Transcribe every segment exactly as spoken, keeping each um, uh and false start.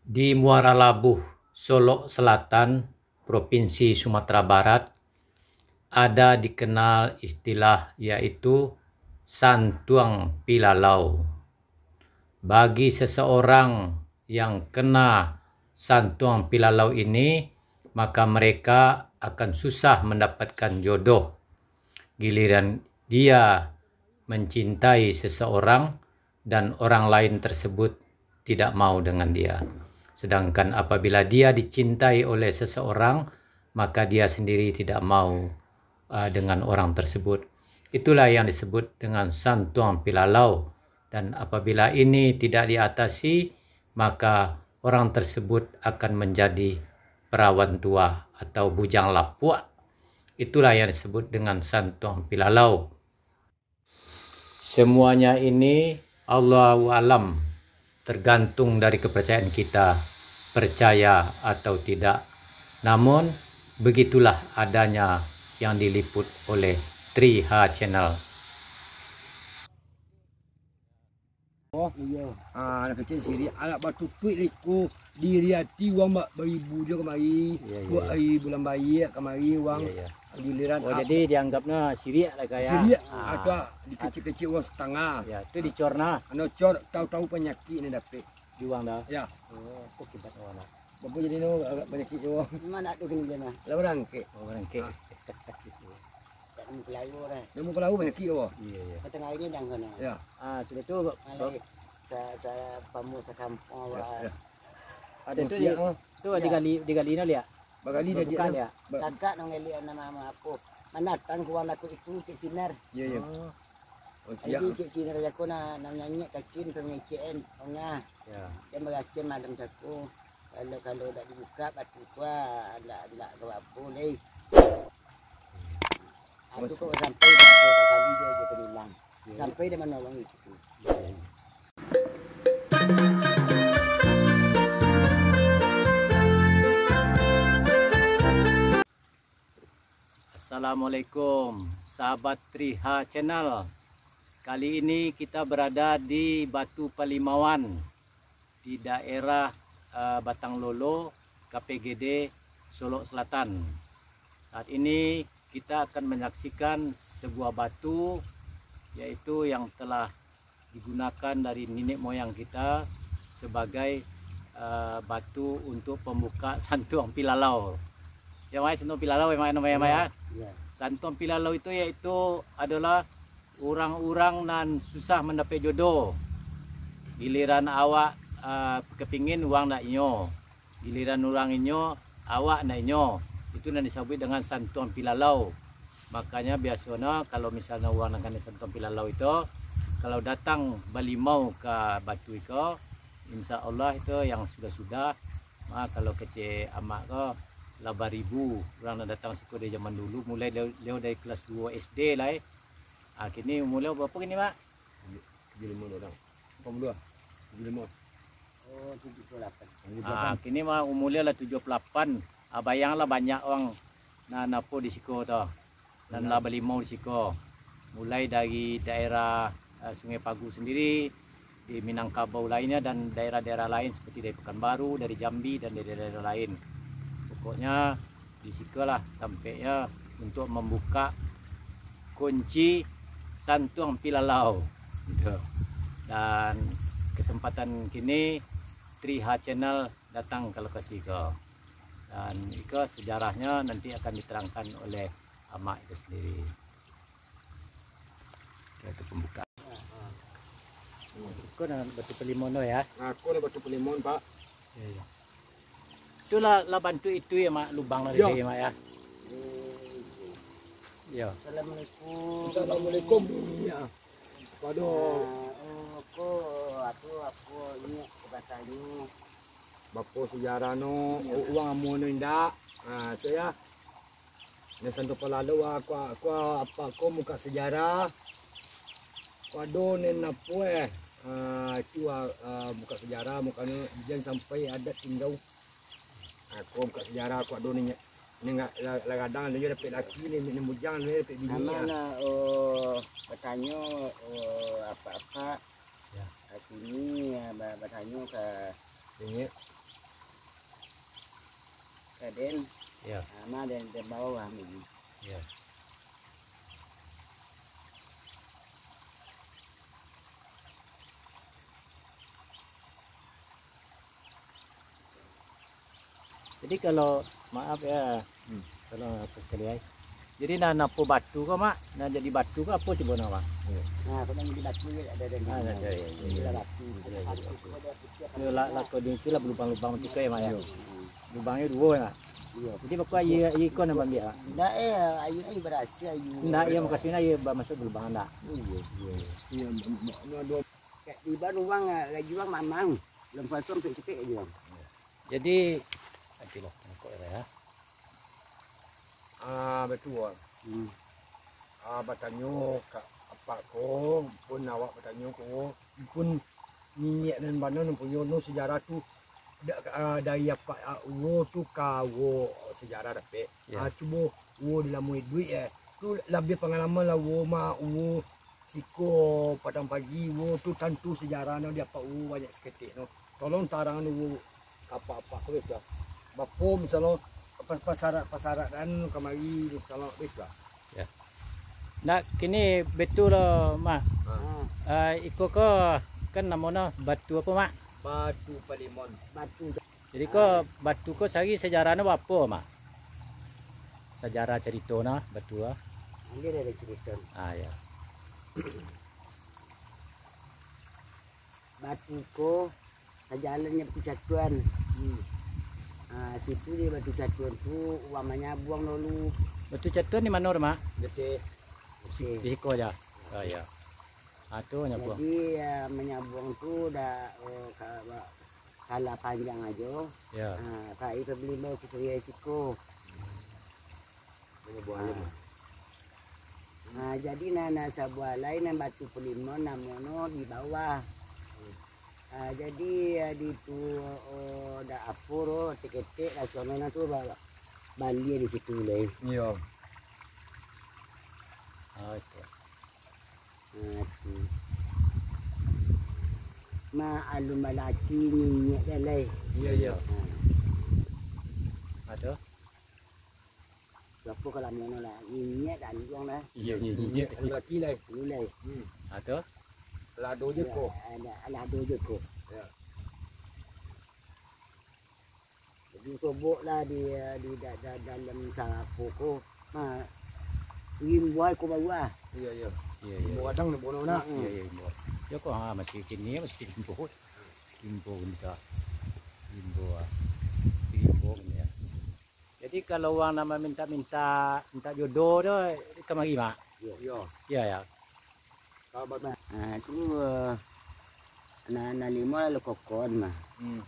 Di Muara Labuh, Solok Selatan, Provinsi Sumatera Barat, ada dikenal istilah, yaitu santuang pilalau. Bagi seseorang yang kena santuang pilalau ini, maka mereka akan susah mendapatkan jodoh. Giliran dia mencintai seseorang dan orang lain tersebut tidak mau dengan dia. Sedangkan apabila dia dicintai oleh seseorang, maka dia sendiri tidak mau, ah, dengan orang tersebut. Itulah yang disebut dengan santuang pilalau. Dan apabila ini tidak diatasi, maka orang tersebut akan menjadi perawan tua atau bujang lapuak. Itulah yang disebut dengan santuang pilalau. Semuanya ini, Allahu alam, tergantung dari kepercayaan kita, percaya atau tidak. Namun, begitulah adanya yang diliput oleh Tri H Channel. Oh. Iyo. Ah, anak kecil siriak, anak batutuik liko, diri ati uang ba-, baribu jo kamari. Iyo, iyo, bulan bayia kamari uang. Iyo, iyo. Giliran. Oh, jadi dianggapnya siriak lah, Kak, ya? Siriak, ah, atau dikecil-kecil uang setengah. Ya, tu dicor nah. Ano cor, tahu-tahu panyakik ni dapek. Di uang dah? Ya. Oh, kok kibat awak nak? Bapak jadi no agak panyakik uang. Memang nak tu kini dia mah. Lah barangkek. Oh, barangkek. Ah. Tak nemu pelayu dah. Nemu pelayu panyakik uang. Iya, iya. Setengah hari ni dah kono. Ya. Ah, sudah tu, Malai sa-, sa-, pamu sakampung awak. Ya, ya. Ada tu, tu digali, digali no liak? Bagali dah buka dia. Liak? Ba- Tagak nang ngelik nama-nama aku. Mandatang kuang aku itu, Cik Sinar. Iya, iya. Oh. Oh, siap. Jadi, Cik Sinar aku nak, nak nyanyi kakin, penyanyi C N, ongah. Ya. Dia berhasil malam jaku. Kalau, kalau dak dibuka, batu kuah, dak, dak ke apa leh. Aku kok sampai dah berapa kali dia je bilang. Ya. Sampai dia menolong itu. Ya, ya. Assalamualaikum, sahabat Tri H Channel. Kali ini kita berada di Batu Palimauan, di daerah, eh, Batang Lolo, K P G D, Solok Selatan. Saat ini kita akan menyaksikan sebuah batu, yaitu yang telah digunakan dari niniak moyang kita sebagai, eh, batu untuk pembuka santuang pilalau. Ya, Mak, santuang pilalau, ya, Mak, namanya, Mak, ya? Ya, ya. Santuang pilalau itu yaitu adalah urang-urang nan susah mandapek jodoh. Giliran awak, eh, kepingin, uang ndak inyo. Giliran urang inyo, awak ndak inyo. Itu nan disabuik dengan santuang pilalau. Makanya biasonyo kalau misalnyo urang nan kanai santuang pilalau itu, kalau datang balimau ka batu iko, insya Allah itu yang sudah-sudah, ah, kalau kecek amak ko, lah baribu urang nan datang siko dari zaman dulu, mulai leo, leo dari kelas duo S D lai. Ah, kini umur leo barapo kini, Mak? Tujuh limo dua orang. Lapan puluh dua. Tujuh limo. Oh, tujuh puluh lapan. Tujuh puluh lapan. Ah, kini mah umur dia lah tujuh puluh lapan. Ah, bayanglah banyak urang nan apo di siko tu. Nan lah balimau di siko. Mulai dari daerah, eh, Sungai Pagu sendiri, di Minangkabau lainnyo, dan daerah-daerah lain seperti dari Pekanbaru, dari Jambi, dan dari daerah lain. Pokoknya, di sikolah tampeknyo untuk mambuka kunci santuang pilalau. Gitu. Dan kesempatan kini, Tri H Channel datang ka lokasi ko. Dan iko sejarahnyo nanti akan diterangkan oleh amak itu sendiri. Itu pembukaan. Ko nan Batu Palimauan tu, ya? Nah, ko nan Batu Palimauan, Pak. Iya, iya. Itu lah, lah bantuak itu, ya, Mak, lubang lah di sini, Mak, ya? Iya. Assalamualaikum. Assalamualaikum. Ya. Waduh. Ah, oh, ko, aku, aku ingat aku batanyo. Bapo sejarah no, urang amuah no indak. Ah, tu ya. Nan santuang pilalau, aku, aku apak ko muka sejarah. Ko ado nan apo, eh, ah, itu, ah, ah, muka sejarah, muka ni jan sampai adat tingga. Ah, ko muka sejarah, ko ado ni, ni la-, la-, lagadang ado juo dapek laki ni, ni bujang ni dapek bini. Aman lah, oh, batanyo, oh, apak-apak. Ya. Kini, ah, ba-, batanyo ka bini. Raden. Ya. Ah, ma den, den bawa kami. Ya. Jadi kalau, maaf ya, hmm, kalau apa sekali ai. Jadi nah, napo batu ko, Mak? Nah, jadi batu ko apo cubo nah, Mak? Nah, kalau jadi batu ya ada, ada. Ah, ya, ya, ya, ya. Jadi lah batu. Ya, ya, batu. Yo, lah, lah, kau di sini lah lubang-lubang tu kan, Mak, ya? Yo. Lubangnyo duo, Mak? Iyo. Jadi, bako aia, aia iko nan baambiak, Mak? Ndak, eh, aia ni barasih, aia. Ndak, iyo, mukasuiknyo aia ba-, masuak ka lubang, ndak? Iyo, iyo. Iyo, ma-, ma-, ma-, dua. Kak, di bawah lubang, ah, gajuang mamang. Lempar tu sampai sikit gajuang. Jadi, nanti lah, tangkok ya, ya. Ah, batua. Hmm. Ah, batanyo ka apak ko, pun awak batanyo ko, pun niniak nan bana nan punyo no sejarah tu, da-, ah, dari apak, ah, uwo tu ka uwo sejarah dapek. Ya. Ah, cubo uwo dilamun iduik, eh. Tu labiah pangalaman lah uwo ma, uwo siko Padang Pagi, uwo tu tantu sejarah no di apak uwo banyak saketek no. Tolong tarang dulu ka apak-apak ko, betul. Bapo misalnyo pas-, pasarat-pasarat anu kamari misalnyo, betul. Ya. Ndak, kini betul lo, Mak. Ha. Ah, iko ko kan namonyo batu apo, Mak? Batu Palimon. Batu. Jadi ko batu ko sari sejarahnyo bapo, Mak? Sejarah cerito nah batu ah. Ambil dari cerito. Ah, ya. Batu ko sajalannyo Batu Catuan. Hmm. Ah, situ di Batu Catuan tu urang manyabuang dulu. Batu Catuan di mano tu, Mak? Geteh. Di siko aja. Oh, ya. Ah, tu nyabuang. Jadi, ah, manyabuang tu dah, oh, ka-, ba-, salah panjang ajo. Ya. Ah, ka itu beli mau ke Sungai Siko. Banyak buah alam, ah. Nah, jadi nan, nan sabuah lai nan Batu Palimon namonyo di bawah. Ah, jadi, ah, di tu, oh, dak apo ro, ketek-ketek lah sono nah tu ba-, balia di situ lai. Iyo. Ah, itu. Nah, tu. Ma alun balaki nyinyek dah lai. Iyo, iyo. Ah, tu. Siapo kalau mono lah, nyinyek dan luang lah. Iyo, nyinyek. Alun balaki lai. Alun lai. Hmm. Ah, tu. Lado je ko. Alah, alah, lado je ko. Ya. Jadi sobok lah di, di da-, da-, dalam sarapo ko. Nah, rimbo ai ko bawah. Iyo, iyo. Iyo, iyo. Rimbo gadang ni bono nak. Mm-mm. Iyo, iyo, rimbo. Yo ko, ha, masih kini, masih rimbo. Rimbo minta. Rimbo, ah. Rimbo kini ya. Jadi kalau urang nan maminta-minta, minta jodoh tu, kamari, Mak? Iyo. Iyo, ya. Ka batu. Nah, tu, eh, nan, nan limo lalu kokon mah. Hmm.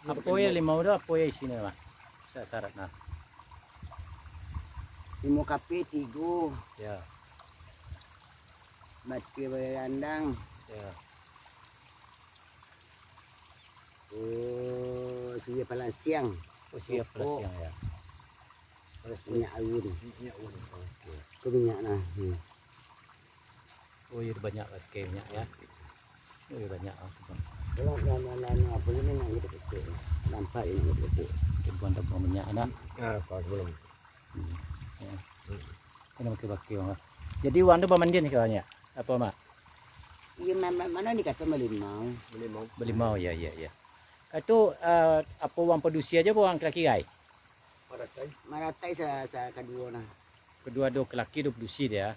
Apo yo limo tu, apo yo isinyo, Mak? Sa-, sarat nah. Limo kape tigo. Ya. Batua barandang. Ya. Oh, siriah palasiang. Oh, siriah palasiang, ya. Minyak aun. Minyak aun. Oke. Ko minyak nah. Hmm. Oh, iyo banyak pakai minyak, ya. Oh, iyo banyak, ah, tu, Bang. Kalau nan, nan, nan, apo ini nak gitu kecil. Nampak ini gitu kecil. Tabuang-tabuang minyak, ada. Ah, pas belum. Hmm. Ya. Hmm. Kena pakai-pakai, Bang. Jadi, urang tu bamandian sekarang, ya? Apo, Mak? Iyo, ma-, ma-, mano ni kato malimau? Malimau. Malimau, ya, ya, ya. Itu, eh, apo urang padusi aja, apo urang kira-kira? Maratai. Maratai sa-, sa-, kaduo nah. Kaduo ado laki, ado padusi dia.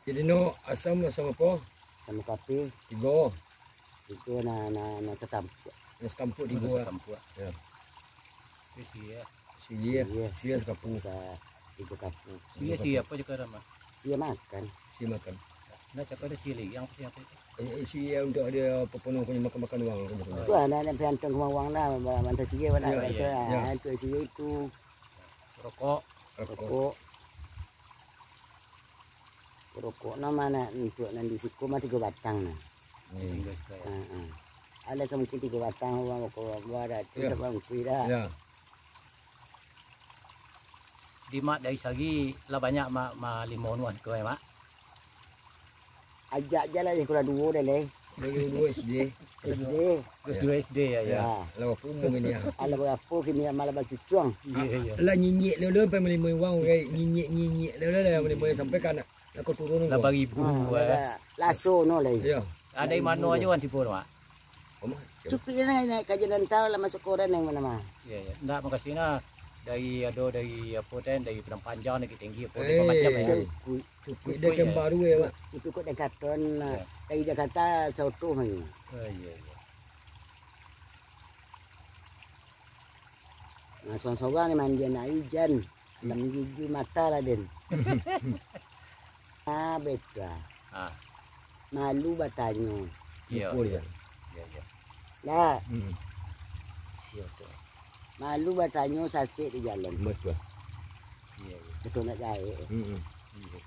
Jadi no asam, asam apo? Asam kapi. Tigo. Tigo nah, nah, nah satampuak. Nah satampuak tigo. Nah satampuak. Ya. Itu siriah. Siriah. Siriah. Siriah sakapu. Sa-, tigo kapu. Siriah, siriah apo cakar, Mak? Siriah makan. Siriah makan. Nah, cakar ado siriah liang apo siriah apo itu? Eh, siriah untuak dia pepenuh punya makan-makan urang. Tu anak-anak piantang rumah urang lah, ma-, mantah siriah, ya, ya, ya. Ah, tu siriah itu. Rokok. Rokok. Rokok. Rokok no mah nak untuak nan di siko mah tigo batang nah. Hmm. Tigo batang. Ha, ha. Alah samungkin tigo batang urang rokok buah dah tu. Ya. Sabab mungkin dah. Ya. Di Mak dari sagi lah banyak Mak, Mak limau nuan ko, ya, Mak? Ajak je lah, kurang duo dah leh. Dulu S D. S D. Terus dua S D ya, ya. Ya. Lah, apa umur ini ya? Alah barapo kini, malah bacucuang. Iya, iya. Lah, nyinyik dulu, sampai malimai uang, kayak nyinyik-nyinyik dulu lah, malimai sampai kan nak, nak kau turun. Lapan ribu. Ha, eh. Laso no lai. Ya. Ada di mana aja wan tipu, Mak? Omah. Cukup je naik, naik ka jalan tau lah, masuk koran yang mana mah. Ya, ya. Ndak, makasih nah. Dari, ada dari apa teh, dari Padang Panjang, dari Tinggi, apa Eh. dari macam ya. Cukup. Cukup dia kan baru ya, Mak. Itu kok Decathlon lah. Ya. Dari Jakarta sautuh mah. Oh, iya, iya. Nah, sorang-sorang ni mandi anak ijan. Alam gigi mata lah den. Ah, betul. Ah, Malu batanyo. iya. Lupa dia. Iya, iya. Lah, Hmm. Iya, tu. malu batanyo sasek di jalan. Betul. Iya, iya. Betul nak jahit. Hmm. Iya.